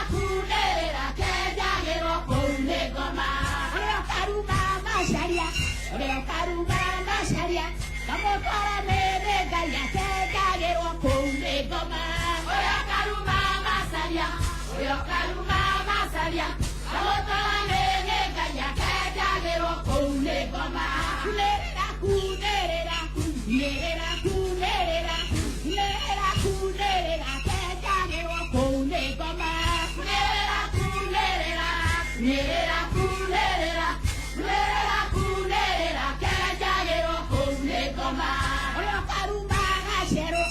Kunere, Ũrĩa ũkaruma macaria amũtwarane nĩ Ngai akenjagĩrwo kũu nĩ ngoma. Kunĩrĩra kunĩrĩra kunĩrĩra kunĩrĩra kunĩrĩra kunĩrĩra akenjagĩrwo kũu nĩ ngoma. Kunĩrĩra kunĩrĩra kunĩrĩra kunĩrĩra kunĩrĩra kunĩrĩra akenjagĩrwo kũu nĩ ngoma. Ũrĩa ũkaruma gacerũ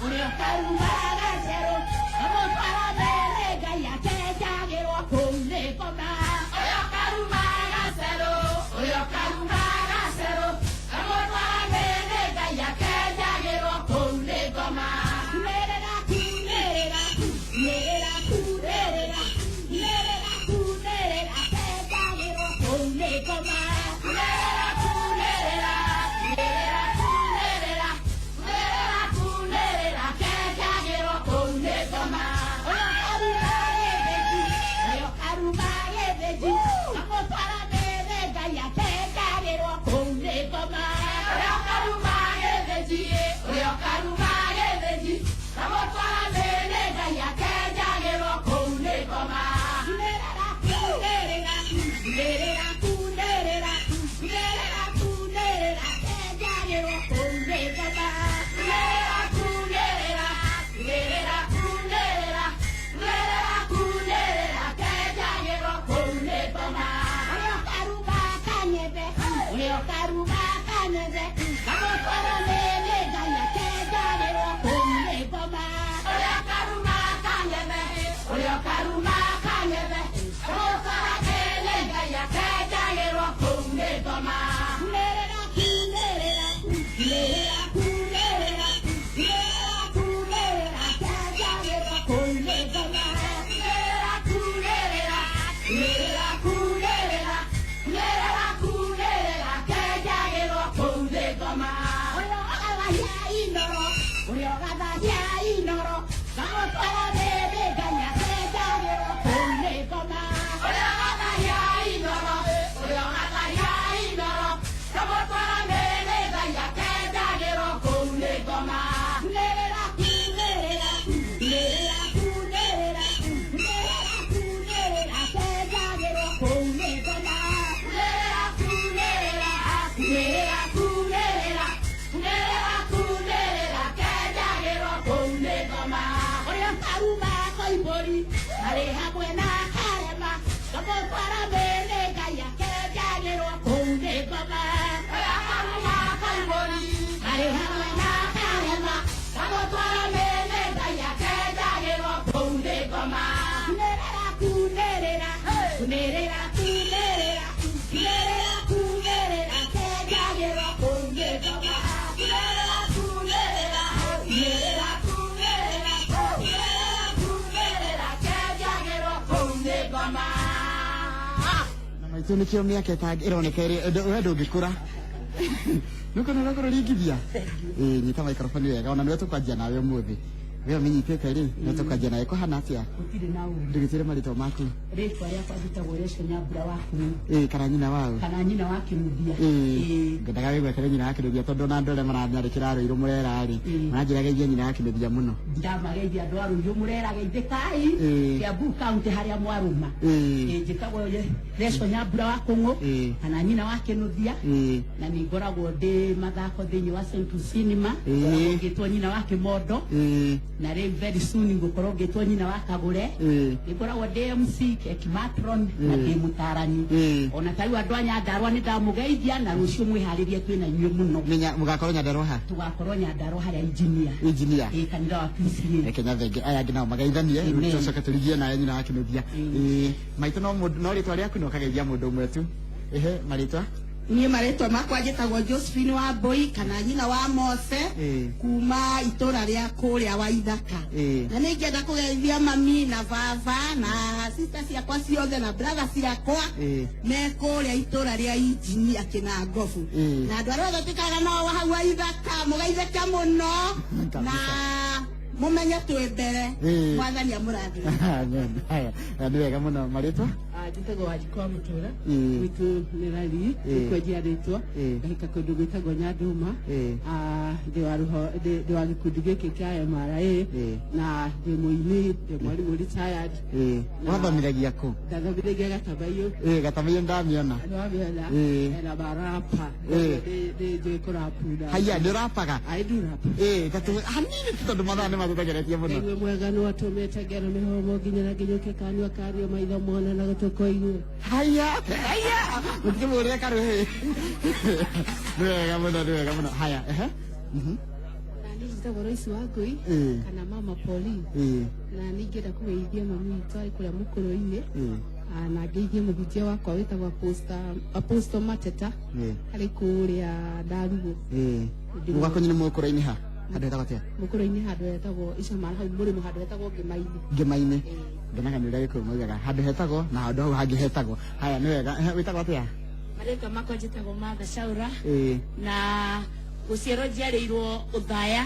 ũrĩa ũkaruma gacerũ amũtwara mbere Ngai akenjagĩrwo kũu nĩ ngoma. Ũrĩa ũkaruma gacerũ ũrĩa ũkaruma gacerũ amũtwara mbere Ngai akenjagĩrwo kũu nĩ ngoma. Kunĩrĩra kunĩrĩra kunĩrĩra kunĩrĩra kunĩrĩra kunĩrĩra akenjagĩrwo kũu nĩ ngoma. Kunĩrĩra kunĩrĩra kunĩrĩra kunĩrĩra kunĩrĩra kunĩrĩra akenjagĩrwo kũu nĩ ngoma. Ũrĩa ũkaruma gĩthĩnji ũrĩa ũkaruma gĩthĩnji amũtwara mbere Ngai akenjagĩrwo kũu nĩ ngoma. Ũrĩa ũkaruma gĩthĩnji ũrĩa ũkaruma gĩthĩnji amũtwara mbere Ngai akenjagĩrwo kũu nĩ ngoma. Kunĩrĩra kunĩrĩra kunĩrĩra kunĩrĩra kunĩrĩra kunĩrĩra akenjagĩrwo kũu nĩ ngoma. Kunĩrĩra kunĩrĩra kunĩrĩra kunĩrĩra kunĩrĩra kunĩrĩra akenjagĩrwo kũu nĩ ngoma. Ũrĩa ũkaruma kanyembe ũrĩa ũkaruma kanyembe amũtwara mbere Ngai akenjagĩrwo kũu nĩ ngoma. Ũrĩa ũkaruma kanyembe ũrĩa ũkaruma kanyembe amũtwara mbere Ngai akenjagĩrwo kũu nĩ ngoma. Kunĩrĩra kunĩrĩra kunĩrĩra kunĩrĩra kunĩrĩra kunĩrĩra akenjagĩrwo kũu nĩ ngoma. Kunĩrĩra kunĩrĩra kunĩrĩra kunĩrĩra kunĩrĩra kunĩrĩra akenjagĩrwo kũu nĩ ngoma. Ũrĩa ũgathagia inoro ũrĩa ũgathagia inoro kamũtwara mbere Ngai akenjagĩrwo kũu nĩ ngoma. Ũrĩa ũgathagia inoro ũrĩa ũgathagia inoro kamũtwara mbere Ngai akenjagĩrwo kũu nĩ ngoma. Kunĩrĩra kunĩrĩra kunĩrĩra kunĩrĩra kunĩrĩra kunĩrĩra akenjagĩrwo kũu nĩ ngoma. Kunĩrĩra kunĩrĩra kunĩrĩra kunĩrĩra kunĩrĩra kunĩrĩra akenjagĩrwo kũu nĩ ngoma. Ũrĩa ũkaruma koimbũri marĩ hamwe na karema kamũtwara mbere Ngai akenjagĩrwo kũu nĩ ngoma. Ũrĩa ũkaruma koimbũri marĩ hamwe na karema kamũtwara mbere Ngai akenjagĩrwo kũu nĩ ngoma. Kunĩrĩra kunĩrĩra kunĩrĩra kunĩrĩra kunĩrĩra kunĩrĩra akenjagĩrwo kũu nĩ ngoma. Kunĩrĩra kunĩrĩra kunĩrĩra kunĩrĩra kunĩrĩra kunĩrĩra akenjagĩrwo kũu nĩ ngoma. Na maitũ nĩkĩo mĩaka ĩroneka ĩrĩ we ndũngĩkũra nĩũkona ũrakorwo ringithia. Ĩĩ, nyita microphone wega, ona nĩwe tũkwanjia nawe ũmũthĩ. We ũmĩnyitĩte rĩ, nĩwe tũkwanjia nawe. Kũhana atĩa? Gũtirĩ na ũru. Ndũgĩtwĩre marĩtwa maku. Rĩtwa rĩakwa njĩtagwo Rachel Nyambura wa Kũng'ũ. Ĩĩ, kana nyina waũ? Kana nyina wa Kĩnuthia. Ĩĩ, ngwendaga wĩgwetere nyina wa Kĩnuthia tondũ ona andũ arĩa maranyarĩkĩra Rũirũ Mũrera rĩ, maranjĩra geithia nyina wa Kĩnuthia mũno. Ndamageithia andũ a Rũirũ Mũrera, geithĩkai. Kiambu County harĩa mwarũma. Ĩĩ, njĩtagwo Rachel Nyambura wa Kũng'ũ, kana nyina wa Kĩnuthia. Na nĩ ngoragwo ndĩ mathako thĩinĩ wa Central Cinema. Ngoragwo ngĩtwo nyina wa Kĩmondo. Na rĩu very soon ngũkorwo ngĩtwo nyina wa Kagũre. Nĩ ngoragwo ndĩ MC, Keki Matron, na ndĩ mũtarani. Ona ta rĩu andũ a Nyandarua nĩ ndamũgeithia, na rũciũ mwĩharĩrie twĩna inyuĩ mũno. Menya mũgakorwo Nyandarua ha? Tũgakorwo Nyandarua harĩa Engineer. Engineer. Ĩĩ, kanitha wa PCA. Reke nyathenge aya angĩ nao mageithanie, tũcoke tũrigie nawe nyina wa Kĩnuthia. Ĩĩ, maitũ no mũndũ no rĩtwa rĩaku no ũkageithia mũndũ ũmwe tu. Ehe, marĩtwa? Niĩ marĩtwa makwa njĩtagwo Josephine wa Mbũi kana nyina wa Mose kuma itũra rĩa kũrĩa wa Ithaka. Na nĩ ingĩenda kũgeithia mami na baba na sister ciakwa ciothe na brother ciakwa me kũrĩa itũra rĩa Injinia Kĩnangobu. Na andũ arĩa othe tũikaraga nao hau wa Ithaka mũgeithĩke mũno na Mumenye twĩ mbere. Mwathani amũrathime. Amen. Haya, nĩ wega mũno. Marĩtwa? Njĩtagwo Wanjikũ wa Mũtũra. Gwitũ nĩ Rari, nĩkuo njiarĩtwo. Ngahika kũndũ gwĩtagwo Nyandũma. Ndĩ wa gĩkundi gĩkĩ kĩa MRA na ndĩ mũini, ndĩ mwarimũ retired. Wathomithagia kũ? Ndathomithagia Gatabaiyũ. Gatabaiyũ ndamĩona. Nĩwamĩona? Na marapa. Ndĩ njũĩ kũrapu. Haya, nĩ ũrapaga? I do rap. Tatu hanini tu tondũ mathaa nĩ matũtengeretie mũno. Nĩguo mwega nĩ watũmĩte ngero mĩhũmũ nginya na nginyũke kanua kario maitho mona na gũtũ kũigue. Haya, haya, mũtikĩmũrĩre karũhĩ. Nĩ wega mũno, nĩ wega mũno. Haya, ehe. Na niĩ njĩtagwo Royce Wangũi kana Mama Pauline. Na nĩ ingĩenda kũgeithia mami witũ arĩ kũrĩa mũkũrũ-inĩ. Na ngeithie mũhunjia wakwa wĩtagwo Apostle Mateta arĩ kũrĩa Ndarugu. Gwaku nĩ mũkũrũ-inĩ ha? Handũ hetagwo atĩa? Mũkũrũ-inĩ handũ hetagwo Icamara hau mũrĩmo handũ hetagwo Ngĩma-inĩ. Ngĩma-inĩ. Ngenaga nĩ ũrĩa Gĩkũyũ maugaga handũ hetagwo na handũ hau hangĩ hetagwo. Haya, nĩ wega. Wĩtagwo atĩa? Marĩtwa makwa njĩtagwo Martha Chaura. Na gũciarwo njiarĩirwo Ũthaya,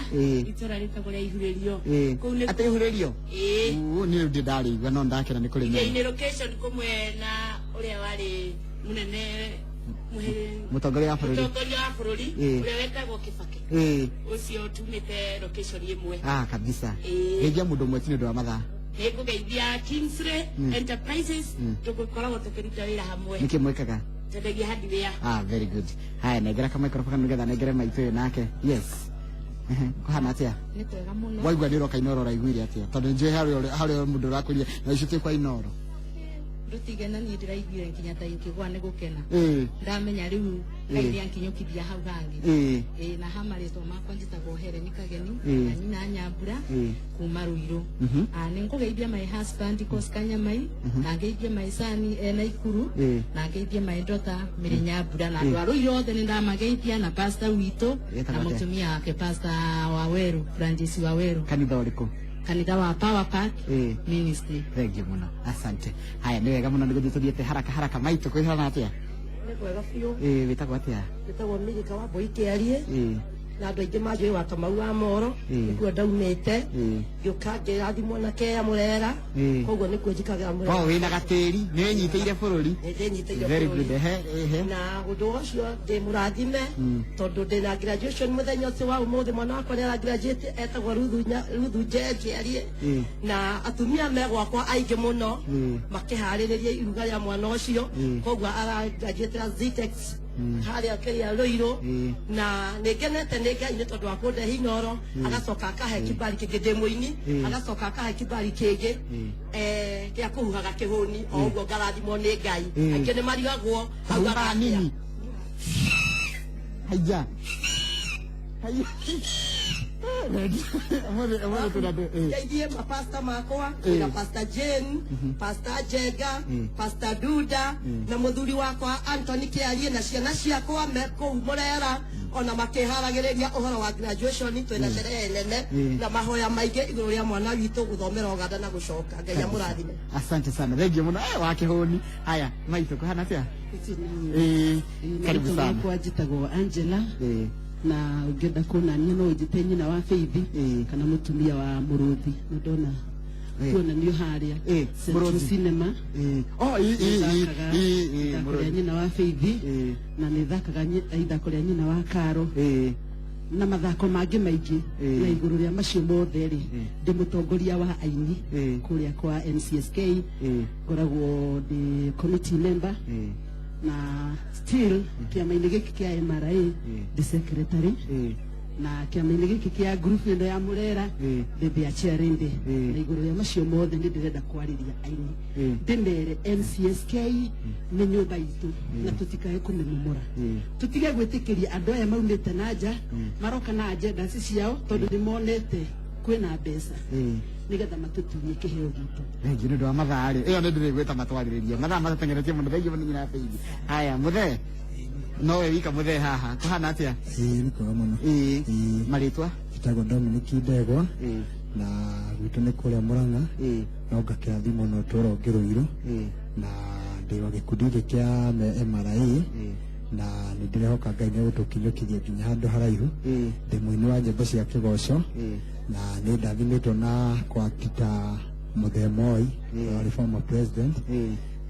itũra rĩtagwo rĩa Ihurĩrio. Kũu nĩ atĩ Ihurĩrio? Niĩ ndĩ ndarĩigua no ndakena nĩ kũrĩmenya. Iria-inĩ location kũmwe na ũrĩa warĩ mũnene mũtongoria wa bũrũri. Mũtongoria wa bũrũri ũrĩa wetagwo Kibaki. Ũcio tumĩte location ĩmwe. Kabisa. Geithia mũndũ ũmwe ti nĩ ũndũ wa mathaa. Nĩngũgeithia Kingsley Enterprises, tũgũkoragwo tũkĩruta wĩra hamwe. Nĩkĩ mwĩkaga? Twendagia hardware. Very good. Haya, nengera ka microphone nĩgetha nengere maitũ ũyũ nake. Yes. Kũhana atĩa? Nĩ kwega mũno. Waigua nĩ ũroka Inooro ũraiguire atĩa? Tondũ nĩnjũĩ harĩ mũndũ ũrakũria na icio ti kwa Inooro. Ndũtigena niĩ ndĩraiguire nginya ta ingĩgwa nĩ gũkena. Ndamenya rĩu ngai nĩankinyũkithia hau hangĩ. Na ha marĩtwa makwa njĩtagwo Helen Kageni na nyina Nyambura kuma Ruiru. Nĩ ngũgeithia my husband Oscar Nyamai, na ngeithie my son ena Ikuru, na ngeithie my daughter Mary Nyambura, na andũ a Ruiru othe nĩ ndamageithia, na pastor witũ na mũtumia wake Pastor Waweru, Francis Waweru. Kanitha ũrĩkũ? Kanitha wa Power Park Ministry. Thank you mũno. Asante. Haya, nĩ wega mũno nĩ gũthiĩ tũthiĩte haraka haraka. Maitũ kwĩhana atĩa? Nĩ kwega biũ. Wĩtagwo atĩa? Wĩtagwo Milika wa Mbũi Kĩarie. Na andũ aingĩ manjũĩ wa Kamau wa Moro. Nĩkuo ndaumĩte. Ngĩũka ngĩrathimwo na Kea Mũrera. Koguo nĩkuo njikagĩra Mũrera. Wĩna gatĩri, nĩ wĩnyitĩire bũrũri. Nĩ ndĩnyitĩire Very bũrũri. good. Ehe. Na ũndũ ũcio ndĩ mũrathime tondũ ndĩna graduation mũthenya ũcio wa ũmũthĩ. Mwana wakwa nĩ ara graduate etagwo Ruthu Njenjerie. Na atumia me gwakwa aingĩ mũno makĩharĩrĩria iruga rĩa mwana ũcio. Koguo ara graduate Zitex harĩa kĩrĩa Ruiru. Na nĩngenete nĩ Ngai nĩ tondũ wa kũndehe Inooro, agacoka akahe kibali kĩngĩ ndĩ mũini, agacoka akahe kibali kĩngĩ gĩa kũhuhaga kĩhũni, o ũguo ngarathimwo nĩ Ngai. Aingĩ nĩ marigagwo augaga nini. Haya. Haya. Ngeithie mapasta makwa, na Pastor Jane, Pastor Jenga, Pastor Duda, na mũthuri wakwa Anthony Kĩarie, na ciana ciakwa me kũu Mũrera, ona makĩharagĩrĩria ũhoro wa graduation. Twĩna sherehe nene na mahoya maingĩ igũrũ rĩa mwana witũ gũthomera Uganda na gũcoka. Ngai amũrathime. Asante sana. Thank you mũno. Wa kĩhũni. Haya, maitũ kũhana atĩa? Karibu sana. Makwa njĩtagwo Angela. Na ũngĩenda kuonania no ũnjĩte nyina wa Faith kana mũtumia wa Mũrũthi. Nĩ ndona kuonanio harĩa Central Cinema. Ithako rĩa nyina wa Faith, na nĩ thakaga ithako rĩa nyina wa Karo na mathako mangĩ maingĩ. Na igũrũ rĩa macio mothe rĩ, ndĩ mũtongoria wa aini kũrĩa kwa NCSK. Ngoragwo ndĩ committee member na still kĩama-inĩ gĩkĩ kĩa MRA ndĩ secretary, na kĩama-inĩ gĩkĩ kĩa group ĩno ya Mũrera ndĩ the chair lady. Na igũrũ rĩa macio mothe nĩ ndĩrenda kwarĩria aini ndĩmere NCSK nĩ nyũmba itũ na tũtikae kũmĩmomora, tũtige gwĩtĩkĩria andũ aya maumĩte na nja maroka na agenda ciao, tondũ nĩ monete kwĩna mbeca nĩgetha matũtunye kĩheo gitũ. Thank you nĩ ũndũ wa mathaa rĩ, ĩyo nĩ ndĩrĩgwĩta matwarĩrĩrie mathaa matateng'eretie mũno. Thank you mũno nyina Faith. Haya, mũthee nowe wika mũthee haha, kũhana atĩa? Nĩ kwega mũno. Marĩtwa? Njĩtagwo Dominic Ndegwa, na gwitũ nĩ kũrĩa Mũrang'a, no ngakĩrathimwo na ũtũũro ũngĩ Ruiru, na ndĩ wa gĩkundi gĩkĩ kĩa MRA, Na nĩ ndĩrehoka Ngai nĩ egũtũkinyũkithia nginya handũ haraihu. Ndĩ mũini wa nyĩmbo cia kĩgoco na nĩ ndathimĩtwo na kwakita Mũthee Moi ũrĩa warĩ former president,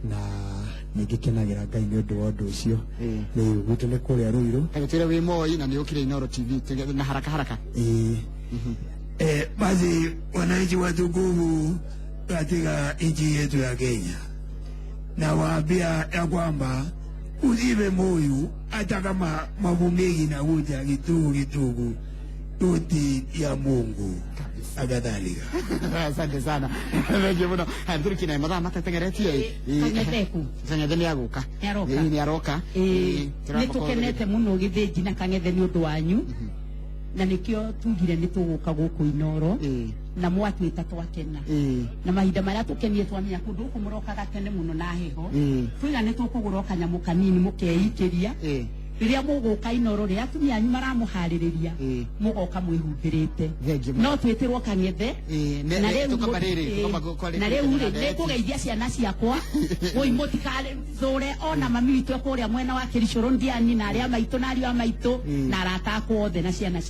na nĩ ngĩkenagĩra Ngai nĩ ũndũ wa ũndũ ũcio. Rĩu gwitũ nĩ kũrĩa Ruiru. Tagĩtwĩre wĩ Moi na nĩ ũkire Inooro TV na haraka haraka. Basi wananchi watukufu katika nchi yetu ya Kenya, nawaambia ya kwamba usife moyo hata kama mambo mengi nakuja kidogo kidogo, yote ya Mungu na kadhalika. Asante sana. Thengiũ mũno. Haya, tũrĩkie naye mathaa matateng'eretie. Kang'ethe kũ? Kang'ethe nĩ agũka. Nĩ aroka? Ĩĩ, nĩ aroka. Nĩ tũkenete mũno Gĩthĩnji na Kang'ethe nĩ ũndũ wanyu, na nĩkĩo tugire nĩ tũgũka gũkũ Inooro na mwatwĩta twakena, na mahinda marĩa tũkenie twamenya kũndũ gũkũ mũrokaga tene mũno na heho, twiga nĩ tũkũgũra o kanyamũ kanini mũkeikĩria rĩrĩa mũgũka Inooro, rĩrĩa atumia anyu maramũharĩrĩria, mũgoka mwĩhumbĩrĩte. Thengiũ mũno. No twĩtĩrwo Kang'ethe. Na rĩu Tũkamba rĩrĩ, tũkamba kwarĩrĩria na rĩu na rĩ, ndereti. nĩngũgeithia ciana ciakwa woi mũtikathũre ona mami witũ e kũrĩa mwena wa Kĩricũrũ Ndiani, na arĩa maitũ na ariũ a maitũ na arata akwa othe na ciana.